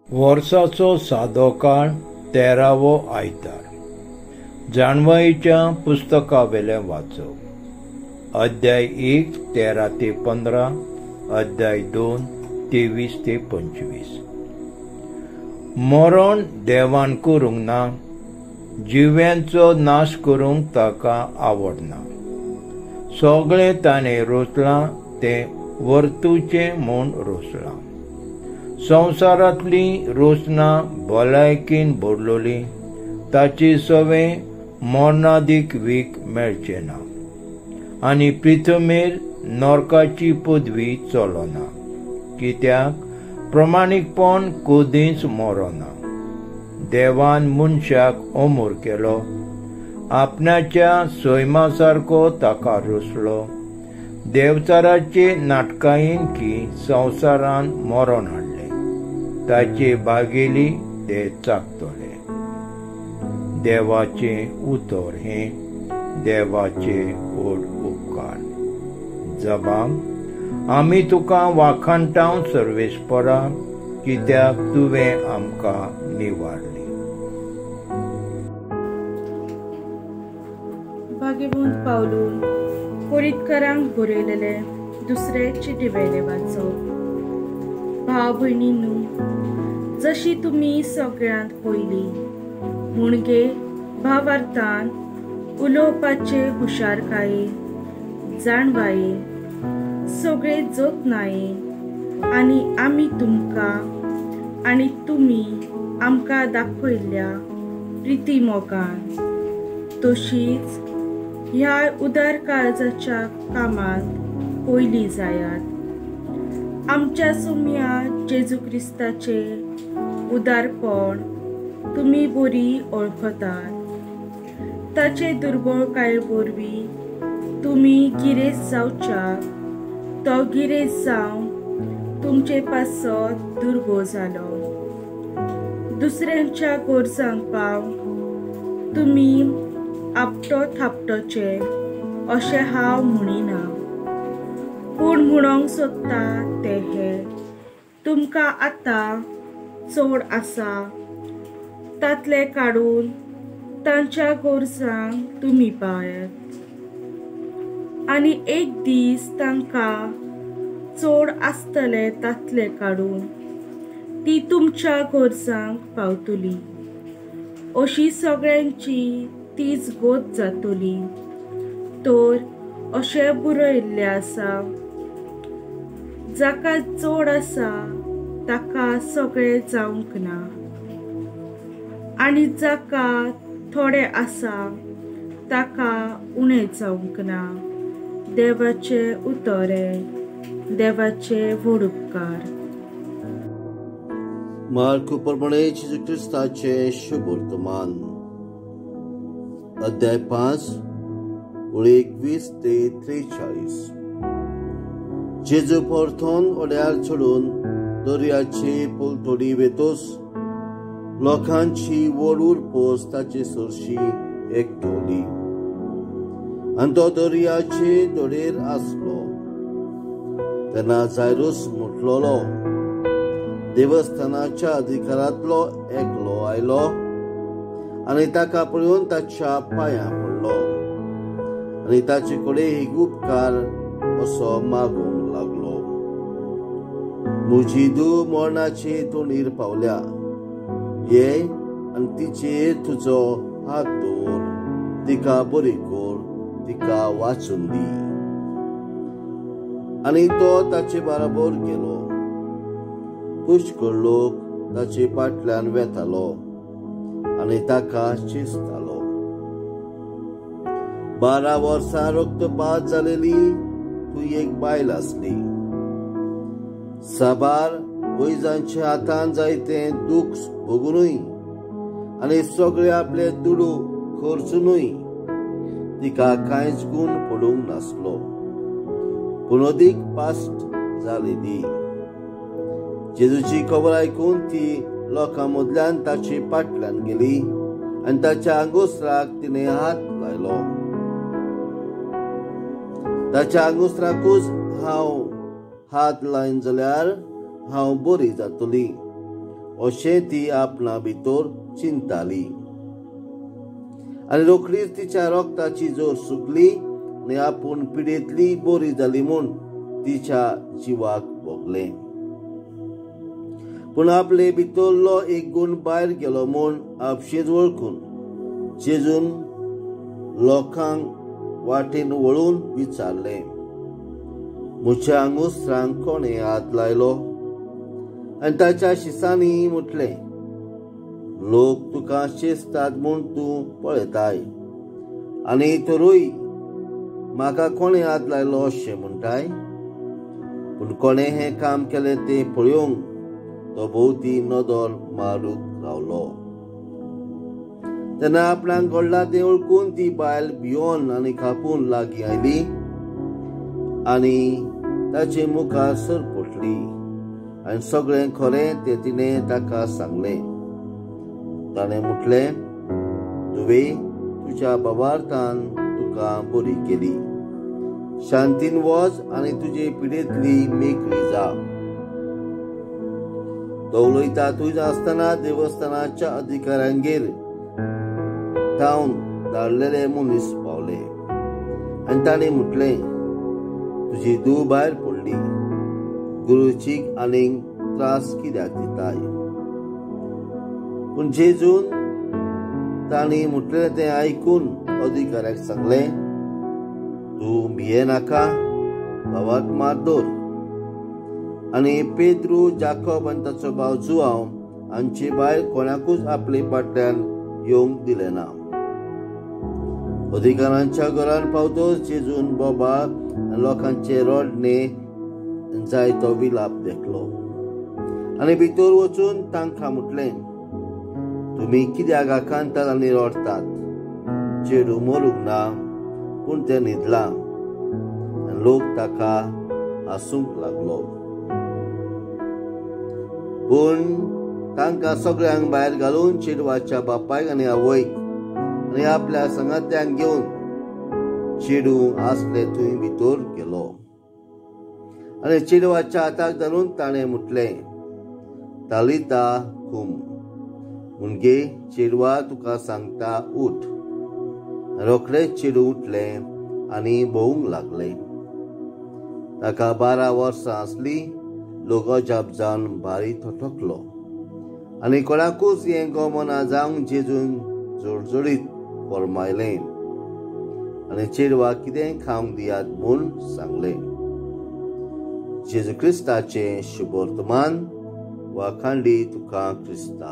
वर्साचो सादो काळ 13वो आयतार. जाणवायेच्या पुस्तकावेलें वाचप. अध्याय 1 13 ते 15, अध्याय 2 23 ते 25. मरण देवान करूंक ना, जिव्यांचो नाश करूंक ताका आवडना. सगळें ताणें रोचलां तें वर्तुचें म्हूण रोचलां. संवसारांतली रोचना भलायकेन भरलोली, ताची सवें मरणादीक वीख मेळचें ना आनी पृथ्वीर नरकाची पदवी चलना. कित्याक प्रमाणीकपण कदींच मरना. देवान मनशाक अमर केलो, आपणाच्या सैमा सारको ताका रचलो. देवचाराचे नाटकायेन की संवसारान मरण हाडलें, ताचे बागेली ते चाकतले. देवाचें उतर हें देवाचे व्हड उपकार. जबाब, आमी तुका वाखाणटाव सर्वेस्परा, कित्याक तुवें आमकां निवारली. भाग्यवंत पावलून कोरितकारांक बरयलेले दुसरे चिटी वेलें वाचप. भाव भयणीनू, जशी तुमी सगळ्यांत पयलीं म्हणगे भावार्थान उलोवपाचे हुशारकायेन, जाणवायेन, सगळे जतनायेन आनी आमी तुमकां आनी तुमी आमकां दाखयल्ल्या प्रिती मोगान, तशीच ह्या उदार काळजाच्या कामांत पयलीं जायात. आमच्या सोम्या जेजू क्रिस्ताचे उदारपण तुमी बरी वळखतात. ताचे दुर्बळकाये वरवीं तुमी गिरेस्त जावच्याक तो गिरेस्त जावन तुमचे पासत दुर्बळ जालो. दुसऱ्यांच्या गरजांक पावंक तुमी आपटो थापटोचे अशें हांव म्हणिना, पूण म्हणूंक सोदता तें हें, तुमकां आतां चड आसा तातलें काडून तांच्या गरजांक तुमी पायात आनी एक दीस तांकां चड आसतलें तातलें काडून ती तुमच्या गरजांक पावतली. अशी सगळ्यांची तीच गोत जातली. तर अशें बरयल्लें आसा, जाका चड आसा ताका सगळें जावंक ना आनी जाका थोडें आसा ताका उणें जावंक ना. देवाचें उतर हें देवाचे व्हड उपकार. मार्क प्रमाणे जेजू क्रिस्ताचें शुभ वर्तमान. अध्याय 5 21 ते 43. जेजू परतून ओड्यार चडून दर्याचे पलतडी वेतोस लोकांची व्हड उरपोस ताचे सरशी एकटोली आनी तो दर्याचे धडेर आसलो. तेन्ना जायरूस म्हटलोलो देवस्थानाच्या अधिकारांतलो एकलो आयलो आनी ताका पळोवन ताच्या पांयां पडलो आनी ताचे कडेन एक उपकार असो मागूंक लागलो. म्हजी धूव मरणाचे तोंडीर पावल्या, ये आनी तिचेर तुजो हात दवर, तिका बरी कर, तिका वाचून दी. आनी तो ताचे बराबर गेलो. पुष्कळ लोक ताचे फाटल्यान वेतालो आनी ताका चिंचतालो. 12 वर्सां रक्तपात जालेली तूं एक बायल आसली. साबार वैजांच्या हातान जायते दूख भोगुनूय आनी सगळे आपले दुडू खर्चुनूय तिका कांयच गूण पडूंक नासलो, पूण अदीक पास्ट जालेली. जेजूची खबर आयकून ती लोकां मदल्यान ताचे फाटल्यान गेली आनी ताच्या आंगोस्त्राक तिणें हात लायलो. ताच्या आंगोस्त्राकूच हांव हात लायन जाल्यार हांव बरी जातली अशें ती आपणा भितर चिंताली. आनी रोखडीच तिच्या रोगताची जोर सुकली आनी आपूण पिडेंतली बरी जाली म्हूण तिच्या जिवाक भोगलें. पूण आपले भितरलो एक गूण भायर गेलो म्हूण आपशींच वळखून जेजून लोकांक वाटेन वळून विचारलें, म्हज्या आंगोस्त्रांक कोणें हात लायलो? आनी ताच्या शिसांनी म्हटलें, लोक तुका शेजतात म्हूण तूं पळयताय आनी तरूय म्हाका कोणें हात लायलो अशें म्हणटाय? पूण कोणें हें काम केलें तें पळोवंक तो भोंवती नदर मारूंक रावलो. तेन्ना आपणाक घडलां तें वळखून ती बायल भियोन आनी कापून लागीं आयली आनी ताचे मुखार सरपटली आनी सगळें खरें तें तिणें ताका सांगलें. ताणें म्हटलें, तुवें तुज्या भावार्थान तुका बरी केली, शांतीन वच आनी तुजे पिडेंतली मेकळी जा. तो उलयता थंय आसतना देवस्थानाच्या अधिकाऱ्यांगेर थावन धाडलेले मनीस पावले आनी ताणें म्हटलें, तुजी धूव भायर पडली, गुरुचीक आनीक त्रास कित्याक दिताय? पूण जेजून तांणी म्हटलें तें आयकून अधिकाऱ्याक सांगलें, तूं भियेनाका, भावाक मात दवर. आनी पेद्रू, जाकोब आनी ताचो भाव जुआंव हांचे भायर कोणाकूच आपले फाटल्यान येवंक दिलें ना. अधिकारांच्या घरान पावतोच जेजून बोबाळ आनी लोकांचे रडणे जायतो विलाप देखलो आनी भितर वचून तांकां म्हटलें, तुमी कित्याक आकांतात आनी रडटात? चेडूं मरूंक ना, पूण तें न्हिदलां. आनी लोक ताका हांसूंक लागलो. पूण तांकां सगळ्यांक भायर घालून चेडवाच्या बापायक आनी आवयक आनी आपल्या सांगात्यांक घेवन चेडूं आसलें थंय भितर गेलो आनी चेडवाच्या हाताक धरून ताणें म्हटलें, तालिता कुम, म्हणजे चेडवा तुका सांगता उठ. रोखडेंच चेडूं उठलें आनी भोवूंक लागलें. ताका 12 वर्सां आसलीं. लोक अजाप जावन भारी थटकलो आनी कोणाकूच हें गमना जावंक जेजून जोडजोडीत फर्मायलें आनी चेडवाक कितें खावंक दियात म्हूण सांगलें. जेजू क्रिस्ताचें शुभवर्तमान. वाखांडी तुका क्रिस्ता.